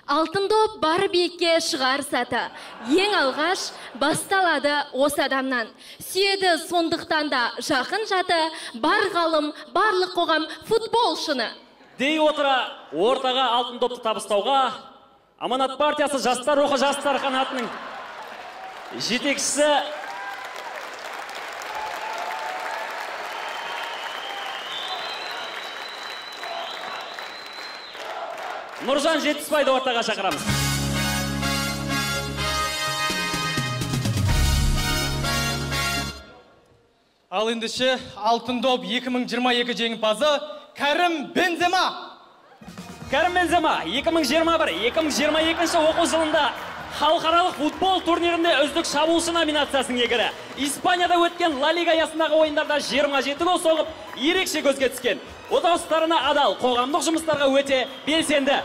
Алтын доп бар биікке шығар саты. Ең алғаш басталады осы адамнан. Сүйеді сондықтан да жақын жаты, бар ғалым, барлық қоғам футболшыны. Дей отыра ортаға алтын допты табыстауға Аманат партиясы жастар рухы жастар қанатының жетекшісі Нұржан Жетпісбайды ортаға шақырамыз. Ал ендеше алтын доп 2022 жеңімпазы Кәрім Бензема. Кәрім Бензема 2021-2022 оқу жылында халықаралық футбол турнирінде үздік шабуылшы номинациясының иегері. Испанияда өткен Ла Лига аясындағы ойындарда 27 гол соғып, ерекше көзге түскен. Отандарына адал, қоғамдық жұмыстарға өте белсенді.